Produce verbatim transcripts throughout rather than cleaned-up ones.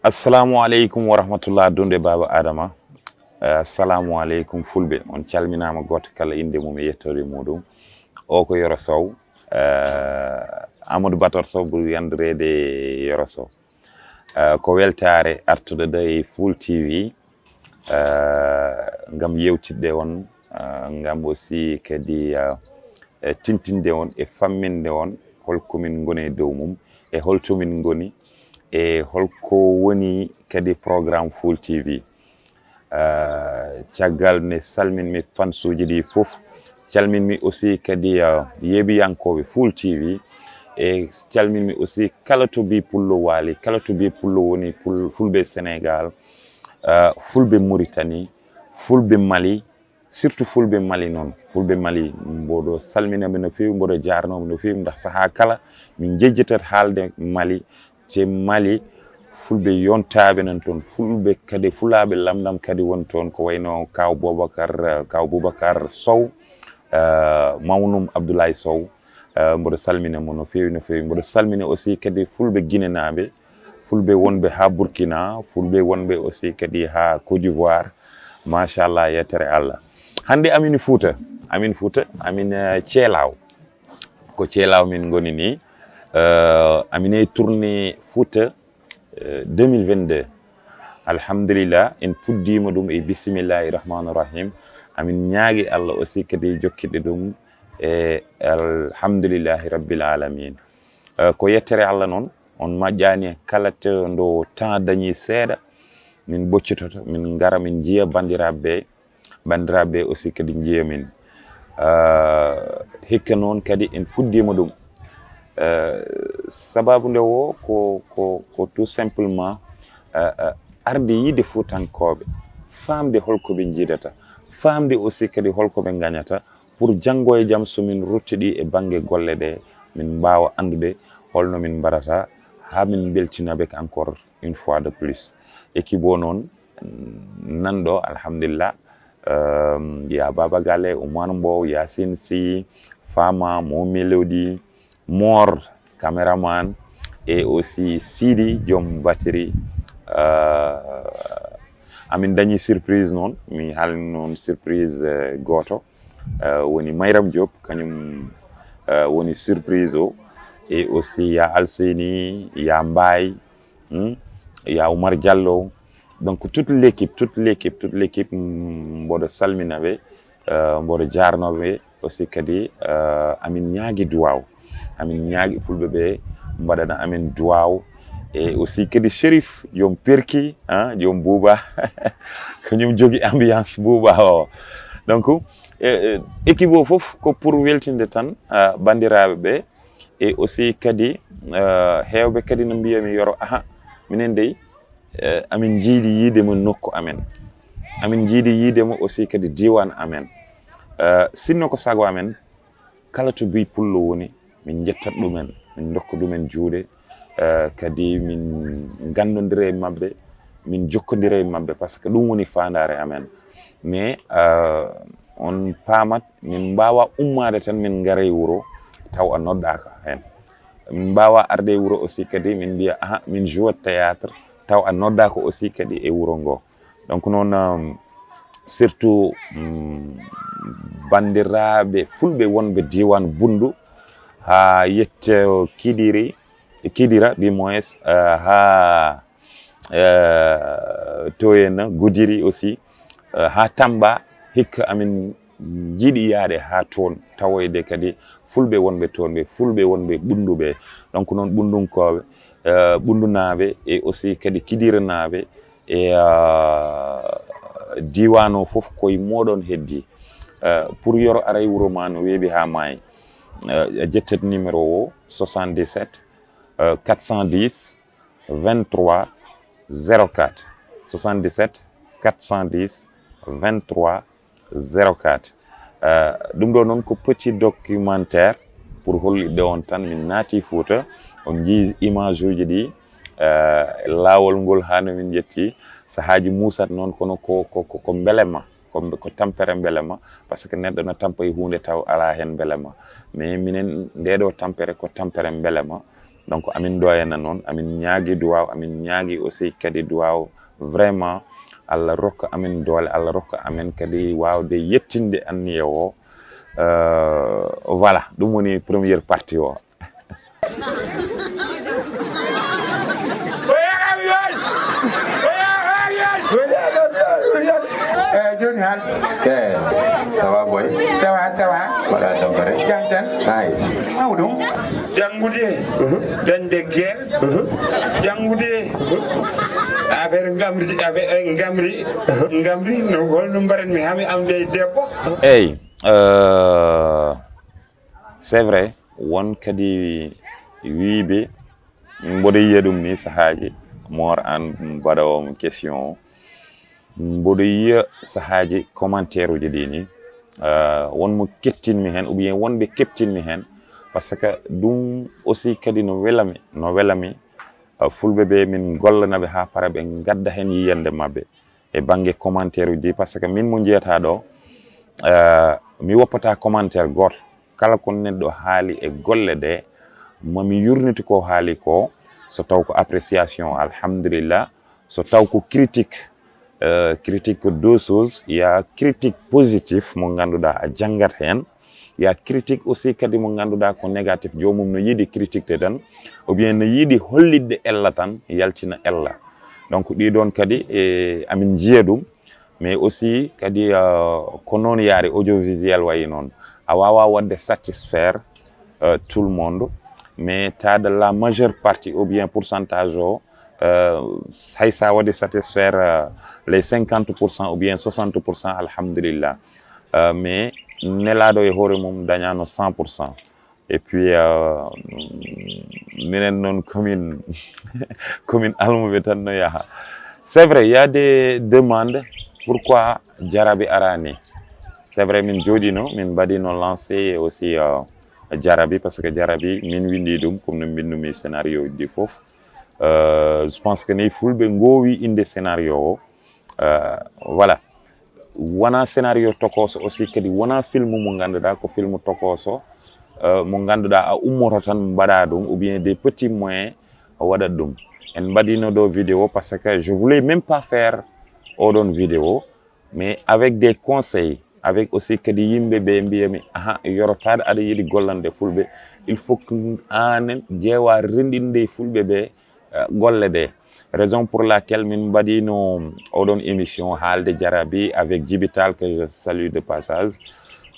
Assalamu aleykum wa rahmatullah, dunde Baba Adama. Eh, assalamu aleykum Fulɓe, on calminaama, gooto kala innde mum e yettoode muɗum. O ko Yoro Sow. Eh, Amadou Bator Sow, ɓuri anndireede Yoro Sow. Eh, ko weltaare artude ɗo e Full T V, eh, ngam yewtidde on, eh, ngam aussi kadi, eh, e tintinde on e famminde on hol ko min ngoni e dow mum, e hol to min ngoni, e hol ko woni kadi programme Full T V. Eh, caggal nde salminmi fansuuji ɗi fof, calminmi aussi kadi, eh, yeeɓiyankooɓe Full T V, e calminmi aussi kala to Bi Pullo waali, kala to Bi Pullo woni, Pul-, Fulɓe Sénégal, eh, Fulɓe Mauritanie, Fulɓe Mali, surtout Fulɓe Mali noon. Fulɓe Mali, mboɗo salminaɓe no feewi, mboɗo jaarnooɓe no feewi, ndax sahaa kala min njejjitat haalde Mali, te Mali, Fulɓe yontaaɓe nan toon, Fulɓe kadi, Fulaaɓe lamɗam kadi woni toon, ko wayno Kaaw Boubacar, Kaaw Boubacar Sow, eh, mawnum Abdoulaye Sow, eh, mboɗo salmina mo no feewi, no feewi. Mboɗo salmina aussi kadi Fulɓe Guinée-naaɓe, Fulɓe wonɓe haa Burkina, Fulɓe wonɓe aussi kadi haa Côte d'Ivoire. Machallah, yettere Allah. Hannde amin Fuuta, amin Fuuta, amin, eh, Ceelaaw. Ko Ceelaaw min ngoni ni. Eh, amin e tournée Fuuta, eh, deux mille vingt-deux. Alhamdulillah, en puɗɗiima ɗum e bismillahi rahmani rahim. Amin ñaagi Allah aussi kadi jokkitde ɗum e alhamdulillahi rabbil alamin. Eh, ko yettere Allah noon, on majjaani kala to ndo temps dañi seeɗa, min ɓoccototo, min ngara, min njiya banndiraaɓe ɓe, banndiraaɓe ɓe aussi kadi njiya min. Eh, hikka noon kadi en puɗɗiima ɗum. Eh, sababu nde o ko, ko, ko tout simplement, eh, eh, arde yiide Fuutankooɓe, faamde hol ko ɓe njiidata, faamde aussi kadi hol ko ɓe ngañata, pour janngo e jam so min ruttidi e bannge golle ɗe, min mbaawa anndude holno min mbaɗata haa min mbeltina ɓe encore une fois de plus. Équipe o noon, nanɗo, alhamdulillah, euh, ya Baba Gale, Oumar Mbow, Yacine Sy, Fama, Mo Melody, Mor, caméraman, et aussi Sidi, joom batterie. Euh, amin dañi surprise noon, mi haalni noon surprise, euh, gooto. Euh, woni Mayram Diop, kañum, euh, woni surprise o. Et aussi ya Alseyni, ya Mbaye, hmm, ya Oumar Diallo. Donc toute l'équipe, toute l'équipe, toute l'équipe, mm, mboɗo salmina ɓe, euh, mboɗo jaarnoo ɓe aussi kadi, euh, amin ñaagi duwaaw. Amin ñaagi Fulɓe ɓe mbaɗana amin duwaaw. Et aussi kadi Chérif, joom perki, hein, joom Bouba. Kañum jogi ambiance Bouba o. Donc, eh, eh, équipe o fof ko pour weltinde tan, ah, banndiraaɓe ɓe. Et aussi kadi, eh, heewɓe kadi no mbiya mi Yoro, aha, minen dey, eh, amin njiidi yiide mo nokku amen. Amin njiidi yiide mo aussi kadi diiwaan amen. Eh, sinno ko sago amen, kala to Bi Pullo woni, min njettat ɗumen, min ndokka ɗumen juuɗe, eh, kadi min nganndondira e maɓɓe, min jokkondira e maɓɓe, par ce que ɗum woni faandaare amen. Mais, eh, on paamat, min mbaawa ummaade tan min ngara e wuro taw a noddaaka heen. Min mbaawa arde e wuro aussi kadi min mbiya, aha, min jouat théâtre taw a noddaaka aussi kadi e wuro ngo. Donc noon, um, surtout, um, banndiraaɓe Fulɓe wonɓe diiwaan Bunndu, haa yetto Kidiri, Kidira, du moins, eh, haa, eh, to en Goudiri aussi, eh, haa Tamba, hikka amin njiɗi yaade haa toon, tawoyde kadi Fulɓe wonɓe toon ɓe, Fulɓe wonɓe Ɓunndu ɓe. Donc noon Ɓunndunkooɓe, eh, Ɓunndunaaɓe et aussi kadi Kidiranaaɓe, e, ah, diiwaan o fof koye mooɗon heddi. Eh, pour Yoro ara e wuro ma no weeɓi haa maayi. Eh, a ƴettat numéro o, soixante-dix-sept, eh, quatre cent dix, vingt-trois, zéro quatre. Soixante-dix-sept, quatre cent dix, vingt-trois, zéro quatre. Eh, ɗum ɗo noon ko petit documentaire pour hollitde on tan min naati Fuuta, on njii image uji ɗi, eh, laawol ngol haa no min njetti. Sahaaji muusat noon, kono ko, ko, ko, ko mbelema, ko mbe-, ko tampere mbelema, par ce que neɗɗo no tampa e huunde taw alaa heen mbelema. Mais minen, nde ɗo tampere ko tampere mbelema. Donc amin ɗo henna noon, amin ñaagi duwaaw, amin ñaagi aussi kadi duwaaw, vraiment Allah rokka amin doole, Allah rokka amin kadi waawde yettinde anniya o. Euh, voilà, ɗum woni première partie o. Eh, joni hal. Eh, ça va boy? Ça va, ça va. Voilà donc rek. Jam tan. Nice. Mawɗum. Janngude, dañde gel. Janngude, affaire ngamri, affaire ngamri. Ngamri no holno mbaɗanmi hami am dey debbo. Eyi, euh, c'est vrai, won kadi wiiɓe, mboɗo yiya ɗum ni sahaaji, moor an mbaɗawo question o, mboɗo yiya sahaaji commentaire uji ɗi ni, euh, won mo kettinmi heen ou bien wonɓe kettinmi heen, parce que ɗum aussi kadi no welami, no welami. Euh, fulɓe ɓe min gollanaɓe haa para ɓe ngadda heen yiyande maɓɓe e bannge commentaire uji, parce que min mo njiyata ɗo, euh, mi woppata commentaire gooto. Kala ko neɗɗo haali e golle ɗe, mami yurnito ko haali ko, so taw ko appréciation, alhamdulillah, so taw ko critique, euh, critique ko deux choses, il y a critique positif mo ngannduɗaa a janngat heen, il y a critique aussi kadi mo ngannduɗaa ko négatif, joomum no yiɗi critique de tan, ou bien no yiɗi hollitde ella tan, yaltina ella. Donc ɗi ɗoon kadi e amin njiya ɗum, mais aussi kadi euh, ko noon yaari audiovisuel wayi noon, a waawaa waɗde satisfaire euh, tout le monde, mais taada la majeure partie ou bien pourcentage o, euh, hay sa waɗi satisfaire euh, les cinquante pour cent ou bien soixante pour cent, alhamdulillah. Euh, mais nelaaɗo e hoore mum dañaano cent pour cent. Et puis euh, minen noon komin komin almuɓe tan no yaha. C'est vrai, il y a des demandes, pourquoi Jarabi araani? C'est vrai, min jooɗino, min mbaɗino lancé aussi euh, Jarabi, parce que Jarabi min winndi ɗum comme no mbinnumi scénario uji fof. Euh, je pense que ni fulɓe ngoowi innde scénario o. Euh, voilà. Wona scénario tokoso aussi kadi, wona film mo ngannduɗaa ko film tokoso euh, mo ngannduɗaa a ummoto tan mbaɗa ɗum, ou bien des petits moyens a waɗat ɗum. En mbaɗino ɗo vidéo parce que je voulais même pas faire oɗon vidéo, mais avec des conseils, avec aussi kadi yimɓe ɓe mbiyami, aha, yorotaade aɗa yiɗi gollande fulɓe, il faut que an ƴeewa renɗinde fulɓe ɓe euh, golle ɗe. Raison pour laquelle min mbaɗino oɗon émission haalde Jarabi avec Jibital, que je salue de passage,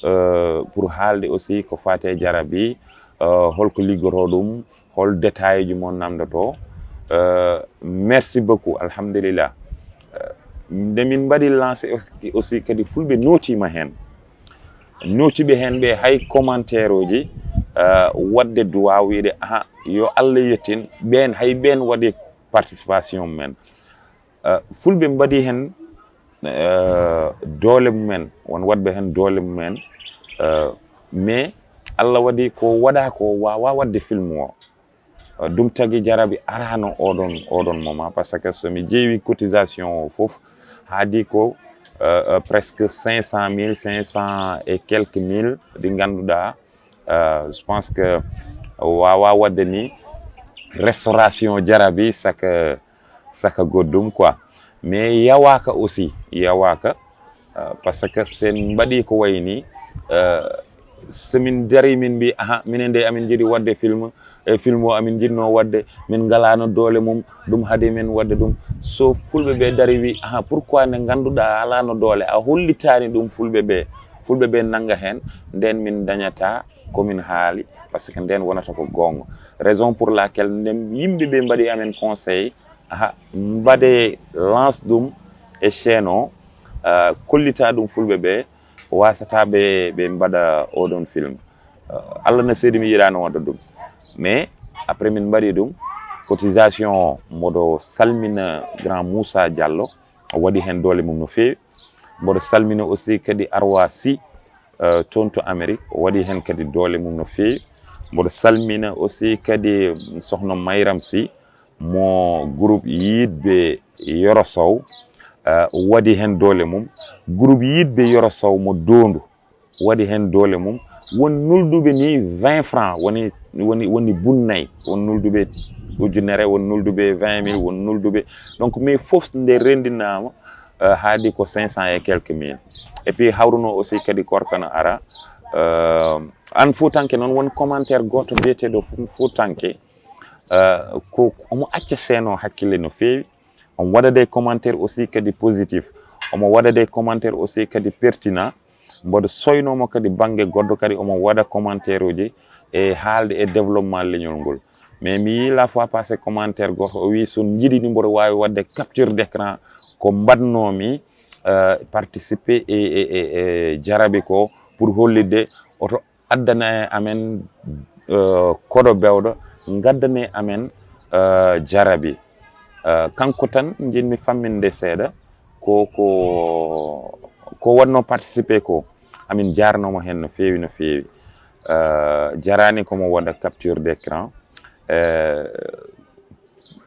euh, pour haalde aussi ko faate Jarabi, euh, holko liggoto ɗum, hol détail ji mo namdoto. Euh, merci beaucoup, alhamdulillah. Euh, nde min mbaɗi lancé aussi, aussi kadi fulɓe nootiima heen. Nootiiɓe heen ɓe hay commentaire uji euh, waɗde duwaaw wiide aha, yo Allah yettin ɓeen, hay ɓeen waɗi participation mumen. Euh, fulɓe mbaɗi heen euh, doole mumen, won waɗɓe heen doole mumen. Euh, mais Allah waɗi ko waɗa ko waawaa waɗde film o. Euh, ɗum tagi Jarabi araano oɗon oɗon moment, parce que so mi ƴeewi cotisation o fof haadi ko euh, euh, presque cinq cent mille, cinq cent et quelques mille ɗi ngannduɗaa, euh, je pense que waawaa waɗde ni restauration Jarabi saka saka goɗɗum quoi. Mais yawaaka aussi, yawaaka euh, parce que so en mbaɗi ko wayi ni euh, so min darii min mbi aha, minen de amin njiɗi waɗde film, e film o amin njiɗno waɗde, min ngalaano doole mum, ɗum haadi min waɗde ɗum. So fulɓe ɓe darii wi aha, pourquoi nde ngannduɗaa alaano doole a hollitaani ɗum fulɓe ɓe, fulɓe ɓe nannga heen, ndeen min ndañata ko min haali, parce que ndeen wonata ko goonga. Raison pour laquelle nde yimɓe ɓe mbaɗi amen conseil, aha, mbaɗe lance ɗum e chaîne o, euh, kollita ɗum fulɓe ɓe, wasata ɓe ɓe mbaɗa oɗon film. Euh, Allah na seedi mi yiɗano waɗa ɗum, mais après min mbaɗi ɗum. Cotisation o, mboɗo salmina grand Moussa Diallo, o waɗi hen doole mum no feewi. Mboɗo salmina aussi kadi Arwa Sy, euh, toon to Amérique, o waɗi hen kadi doole mum no feewi. Mboɗo salmina aussi kadi sohna Mayram Sy, mo groupe yiɗɓe Yoro Sow, euh, waɗi hen doole mum. Groupe yiɗɓe Yoro Sow mo Dondu waɗi hen doole mum. Won nulduɓe ni vingt francs, woni woni woni bunnay, won nulduɓe ujunere, won nulduɓe vingt mille, won nulduɓe. Donc mais fof nde renndinaama, euh, haadi ko cinq cents et quelques mille. Et puis hawruno aussi kadi korka no ara, euh, an fuutanke noon, won commentaire gooto biyeteeɗo fu- fuutanke, euh, ko omo acca seeno hakkille no feewi. Omo waɗa des commentaires aussi kadi positif, omo waɗa des commentaires aussi kadi pertinent. Mboɗo soynoomo kadi bannge goɗɗo kadi, omo waɗa commentaire uji e haalde e développement leñol ngol. Mais mi yii la fois passé commentaire goto, o wi so njiɗi ni mboɗo wawi wadde capture d'écran ko mbaɗnomi, euh, participer e, e, e, e jarabi ko pour hollitde oto addane amen, euh, koɗo bewɗo, ngaddane amen, euh, jarabi. Euh, kanko tan njiɗmi famminde seeɗa ko ko ko wonno participer ko. Amin jarnoma hen no feewi no feewi. Euh, jarani komo waɗa capture d'écran. Euh,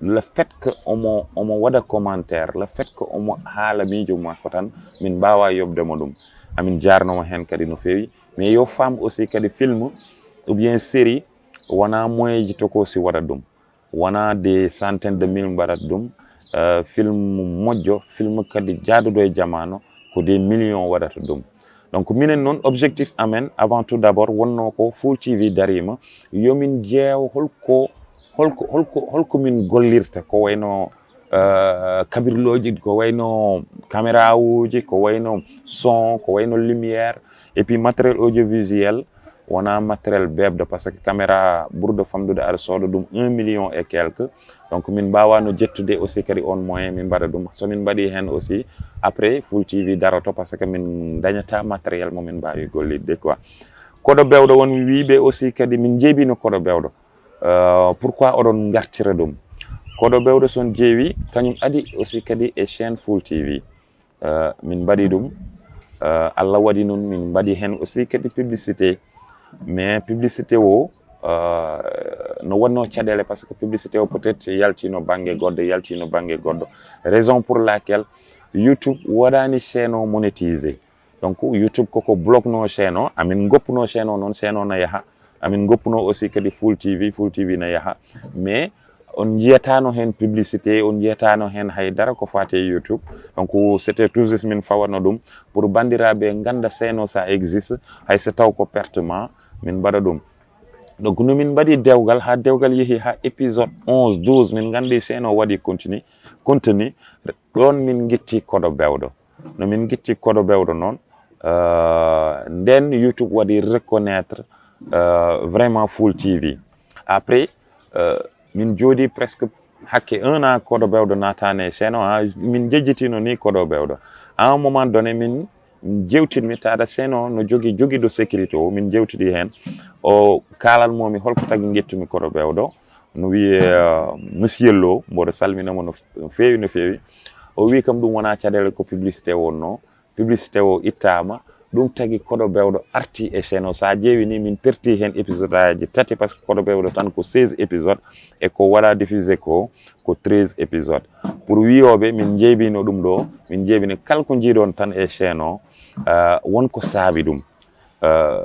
le fait que omo omo waɗa commentaire, le fait que omo haala miijo makko tan, min mbawa yobdemo ɗum. Amin jarnoma hen kadi no feewi. Mais yo femme aussi kadi film ou bien série wona moyen ji tokosi waɗa ɗum. Wona des centaines de mille mbaɗata ɗum. Euh, film moƴƴo, film kadi jaaduɗo e jamaano, ko des millions waɗata ɗum. Donc minen noon, objectif amen avant tout d'abord wonno ko Full T V darima, yomin jeewo holko holko holko holko min gollirta, ko wayno, euh, kabirloji, ko wayno caméra uji, ko wayno son, ko wayno lumière, et puis matériel audiovisuel. Wona matériel beebɗo, parce que caméra ɓurɗo famɗude aɗa sooda ɗum un million et quelque. Donc min mbawano jettude aussi kadi on moyen min mbaɗa ɗum. So min mbaɗi hen aussi, après Full T V daroto, parce que min dañata matériel mo min mbawi gollitde quoi. Koɗo bewɗo won wiiɓe aussi kadi min jeebino koɗo bewɗo. Euh, pourquoi oɗon gartira ɗum? Koɗo bewɗo son jeewi kañum adi aussi kadi e chaîne Full T V. Euh, min mbaɗi ɗum. Euh, Allah waɗi noon min mbaɗi hen aussi kadi publicité. Mais publicité o, euh, no wonno caɗele, parce que publicité o peut-être yaltino bangge goɗɗo, yaltino bangge goɗɗo. Raison pour laquelle YouTube waɗani chaîne o monétisé. Donc YouTube koko bloqueno chaîne o, amin goppuno chaîne o noon, chaîne o na yaha. Amin goppuno aussi kadi Full T V, Full T V na yaha. Mais on jiyatano hen publicité, on jiyatano hen hay dara ko fate YouTube. Donc c'était tout juste min fawano ɗum pour bandiraɓe ganda chaîne o sa existe, hay so taw ko pertement min mbaɗa ɗum. Donc no min mbaɗi dewgal ha dewgal yeehi ha épisode onze, douze, min gandi chaîne o waɗi continue, continue. Ɗon min gitti koɗo bewɗo. No min gitti koɗo bewɗo noon, euh, nden YouTube waɗi reconnaître, euh, vraiment Full T V. Après, euh, min jooɗi presque hakke un an koɗo bewɗo natani e chaîne o, ha min jejjitino ni koɗo bewɗo. À un moment donné, min jewtitmi taada chaîne o no jogi jogiɗo sécurité o, min jewtidi hen. O kalanmomi holko tagi gettumi koɗo bewɗo. No wiye, euh, Monsieur Lo, mboɗo salminamo no no feewi, no feewi. O wi kam ɗum wona caɗele, ko publicité wonno. Publicité o ittama. Ɗum tagi koɗo bewɗo arti e chaîne o. Sa ƴeewi ni min perti hen épisode aji tati, parce que koɗo bewɗo tan ko seize épisode, e ko waɗa diffusé ko, ko treize épisode. Pour wiyoɓe min jeybino ɗum ɗo, min jeybini kala ko jiiɗon tan e chaîne o, euh, won ko saabi ɗum. Euh,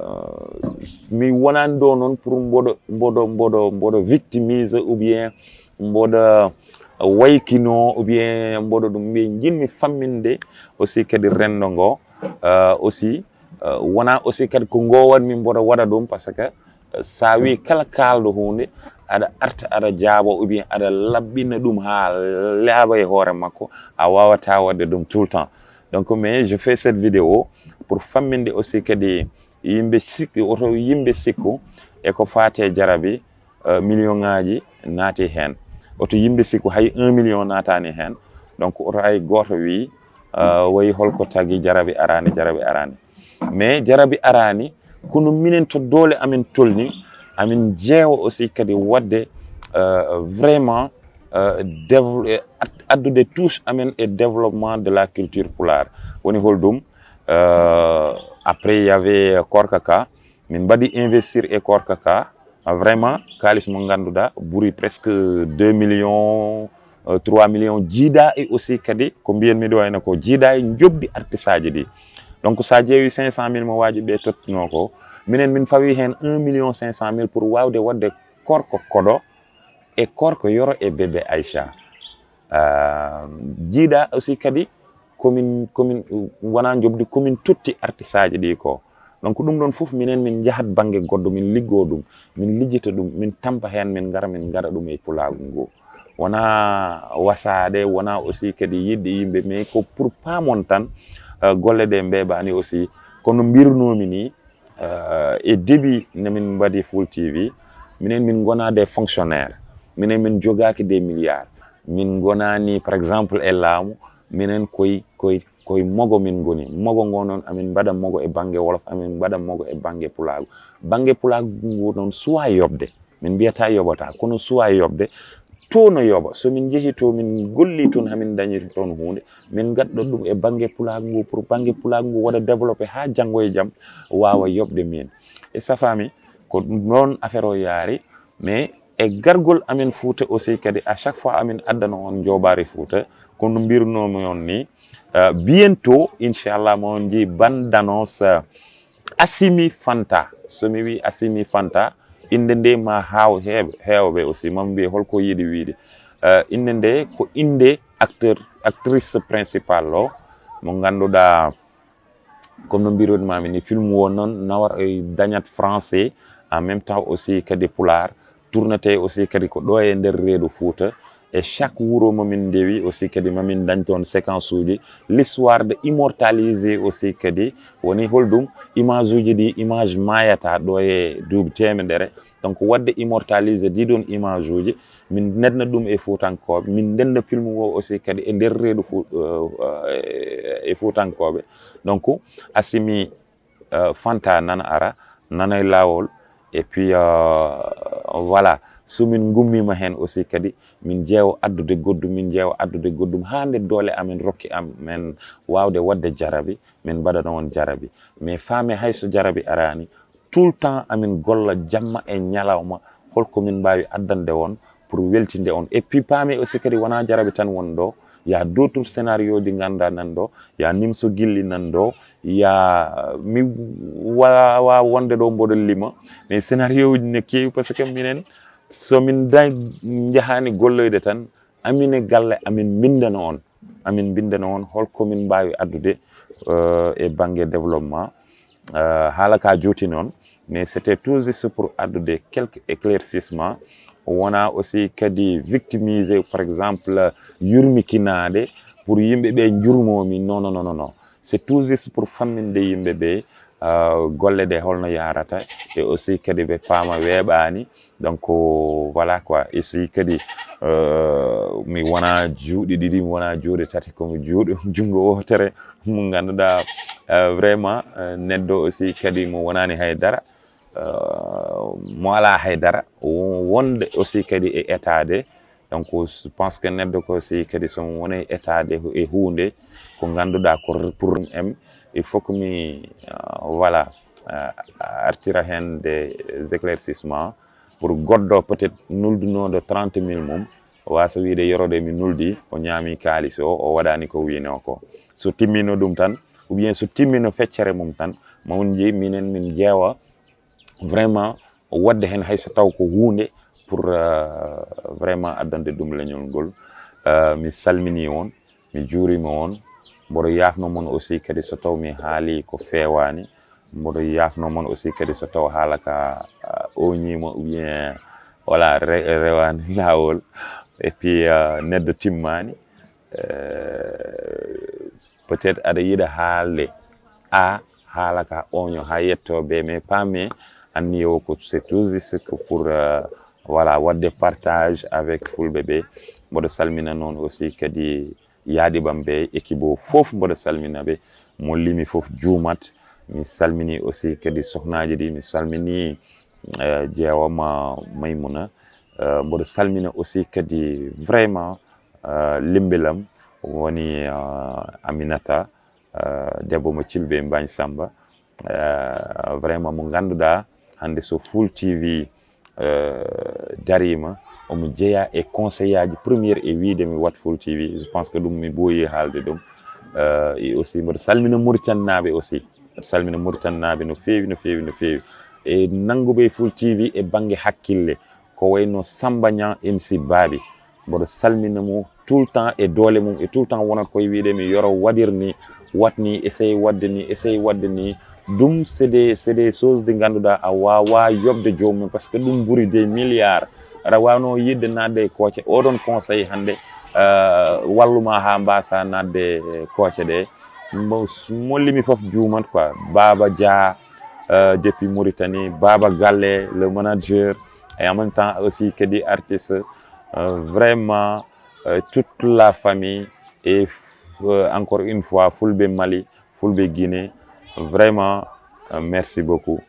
mi wonani ɗo noon pour mboɗo mboɗo mboɗo mboɗo victimise ou bien mboɗo waykino ou bien mboɗo ɗum, mbi jinmi famminde aussi kadi rendo ngo. Euh, aussi, euh, wona aussi kadi ko ngo wanmi mboɗo waɗa ɗum, parce que, euh, sa wi kala kalɗo hunde aɗa arta aɗa jaabo ou bien aɗa laɓɓina ɗum ha laaɓa e hoore makko, a wawata waɗde ɗum tout le temps. Donc mais je fais cette vidéo pour famminde aussi kadi yimɓe sikki, oto yimɓe sikku e ko fate jarabi, euh, million ngaji naati hen. Oto yimɓe sikku hay un million natani hen. Donc oto hay goto wi, euh, wayi holko tagi jarabi arani, jarabi arani. Mais jarabi arani, kono minen to doole amin tolni, amin jeewa aussi kadi wadde, euh, vraiment, euh, dév- euh, ad- addude touche amen e développement de la culture pulaar. Woni holɗum? Euh, après, il y avait Korka Ka. Min mbaɗi investir e Korka Ka. Ah, vraiment, kalis mo ngannduɗaa ɓuri presque deux millions, euh, trois millions. Jiidaa e aussi kadi, ko mbiyanmi ɗo, ene ko jiidaa e njoɓdi artiste aji ɗi. Donc, so a ƴeewi cinq cent mille mo waaji ɓe tottuno ko, Minen min fawi heen un million cinq cent mille pour waawde waɗde korko koɗo e korko yoro e bébé Aïcha. Jiiɗa aussi kadi komin komin wona jobdi komin totti artisaaji ɗi ko. Donc ɗum ɗon fof minen min njahat bannge goɗɗo min liggoo ɗum, min lijjita ɗum, min tampa heen, min ngara min ngaɗa ɗum e pulaagu ngu. Wona wasaade, wona aussi kadi yiɗde yimɓe, mais ko pour paamon tan golle ɗe mbeeɓaani aussi. Kono mbirnoomi ni, e début nde min mbaɗi Full T V, minen min ngona des fonctionnaires, minen min jogaaki des milliards, min ngonaani par exemple e laamu, minen koy koy koy mogo min ngoni. Mogo ngo noon amin mbaɗa mogo e bannge wolof, amin mbaɗa mogo e bannge pulaagu. Bannge pulaagu ngu noon suwa yoɓde, min mbiyata yoɓata, kono suwa yoɓde to no yoɓa. So min njehi to min golli toon hamin dañi toon huunde, min ngadda ɗum e bannge pulaagu ngu pour bannge pulaagu ngu waɗa développé haa janngo e jam waawa yoɓde min. E safaami ko noon affaire o yaari, mais e gargol amin Fuuta aussi kadi à chaque fois amin addana on njoobaari Fuuta, kono mbirnoomi on ni, bientôt inchallah mo on njii bande d'annonce Assimi Fanta. So mi wi Assimi Fanta, innde nde ma haaw heewɓe aussi, ma mbiye holko yiɗi wiide. Innde nde ko innde acteur actrice principal o mo ngannduɗaa, comme no mbirunmami ni, film o noon nawar e dañat français, en même temps aussi kadi pulaar, tournete aussi kadi ko ɗo e nder reedu Fuuta. E chaque wuro momin ndewi aussi kadi mamin dañ toon séquence uji, l'histoire de immortalisé aussi kadi woni holɗum, image uji ɗi image mayata ɗo e duuɓi teemedere. Donc waɗde immortalisé ɗi ɗon image uji, min ndenda ɗum e fuutankooɓe, min ndenda film o aussi kadi e nder reedu fu e fuutankooɓe. Donc Assimi Fanta nana ara, nana e laawol. Et puis voilà, so min ngummima heen aussi kadi min jeewa addude goɗɗum, min jeewa addude goɗɗum haa nde doole amen rokki amen waawde waɗde jarabi, min mbaɗana on jarabi. Mais faame hay so jarabi araani, tout le temps amin golla jamma e ñalawma, holko min mbaawi addande on pour weltinde on. Et puis paame aussi kadi wona jarabi tan woni ɗo, ya d'autres scénario ji ngannduɗaa nan ɗo, ya nimso gilli nan ɗo, ya mi wawa wonde ɗo mboɗo lima, mais scénario uji ne keewi parce que minen so min da njahani golloyde tan, amin e galle amin mbindana on, amin mbindana on holko min mbaawi addude e bannge développement. Haala ka juuti noon, mais c'était tout juste pour addude quelques éclaircissements. Wona aussi kadi victimiser par exemple yurmikinaade pour yimɓe ɓe njurmomi, non non non non, c'est tout juste pour famminde yimɓe ɓe golle ɗe holno yarata, e aussi kadi ɓe paama weeɓaani. Donc voilà quoi, aussi kadi mi wona juuɗe ɗiɗi, mi wona juuɗe tati, komi juuɗe junngo wootere mo ngannduɗaa vraiment neɗɗo aussi kadi mo wonani haydara, mo ala haydara, wonde aussi kadi e état de. Donc je pense que neɗɗo ko aussi kadi somo woni état de e huunde ko ngannduɗaa ko pour em, il faut que mi voilà artira heen des éclaircissements pour goɗɗo peut-être nuldunoɗo trente mille mum wasa wiide yorode mi nuldi, o ñaami kaalis o, o waɗani ko wino ko. So timmino ɗum tan, ou bien so timmino feccere mum tan, ma on jeyi minen min jeewa vraiment waɗde heen hay so taw ko huunde pour vraiment addande ɗum leñol ngol. Mi salmini on, mi juurima on, mboɗo yaafno mon aussi kadi so taw mi haali ko feewani, mboɗo yaafno mon aussi kadi so taw haala ka oñima ou bien voilà rewani lawol, et puis neɗɗo timmani. Peut-être aɗa yiɗa haalde a haala ka oño ha yetto ɓe, mais pas mais anniye o ko c'est tout juste que pour voilà waɗde partage avec fulɓe ɓe. Mboɗo salmina noon aussi kadi yaaɗi ɓam ɓe équipe o fof, mboɗo salmina ɓe, mo limi fof juumat. Mi salmini aussi kadi sohnaji ɗi, mi salmini jeewama Maymuna. Mboɗo salmina aussi kadi vraiment limbilam woni Aminata, debbo mo Cilbe Mbañ Samba. Vraiment mo ngannduɗaa hannde so Full T V darima omo jeeya e conseil aji première e wiide mi wat Full T V. Je pense que ɗum mi ɓooyi haalde ɗum. Et aussi mboɗo salmina Mauritanie naaɓe aussi, mboɗo salmina Mauritanie naaɓe no feewi no feewi no feewi. e nannguɓe e Full T V e bannge hakkille, ko wayno Samba Niang M C Babi. Mboɗo salmina mo tout le temps e doole mum, e tout le temps wonat koye wiide mi yoro waɗir ni, wat ni, essaye waɗde ni, essaye waɗde ni. Ɗum c'est des, c'est des choses ɗe ngannduɗaa a waawaa yoɓde joomum, parce que ɗum ɓuri des milliards. Aɗa waawno yiɗde naatde e kooce, oɗon conseil hannde, euh, walluma haa mbaasa naatde e kooce ɗe. Mo, molli mi fof juumat quoi. Baba Dia, euh, depuis Mauritanie, Baba Galle, le manager, et en même temps aussi kadi artiste, euh, vraiment, euh, toute la famille et, euh, encore une fois, Fulɓe Mali, Fulɓe Guinée, vraiment, euh, merci beaucoup.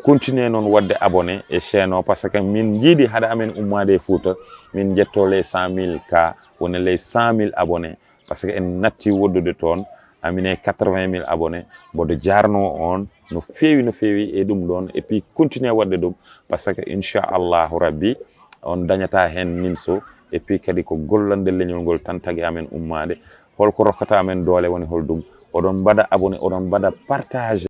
Continuez noon waɗde abonné e chaîne o, parce que min njiɗi hade amen ummaade e Fuuta, min njetto les cent mille K, woni les cent mille abonnés, parce que en natti woɗɗude toon, amin e quatre-vingt mille abonnés, mboɗo jaarno on no feewi, no feewi e ɗum ɗoon, et puis continuez waɗde ɗum, parce que inchallahu rabbi on dañata heen nimso, et puis kadi ko gollande leñol ngol tan tagi amen ummaade. Holko rokkata amen doole woni holɗum? Oɗon mbaɗa abonné, oɗon mbaɗa partage.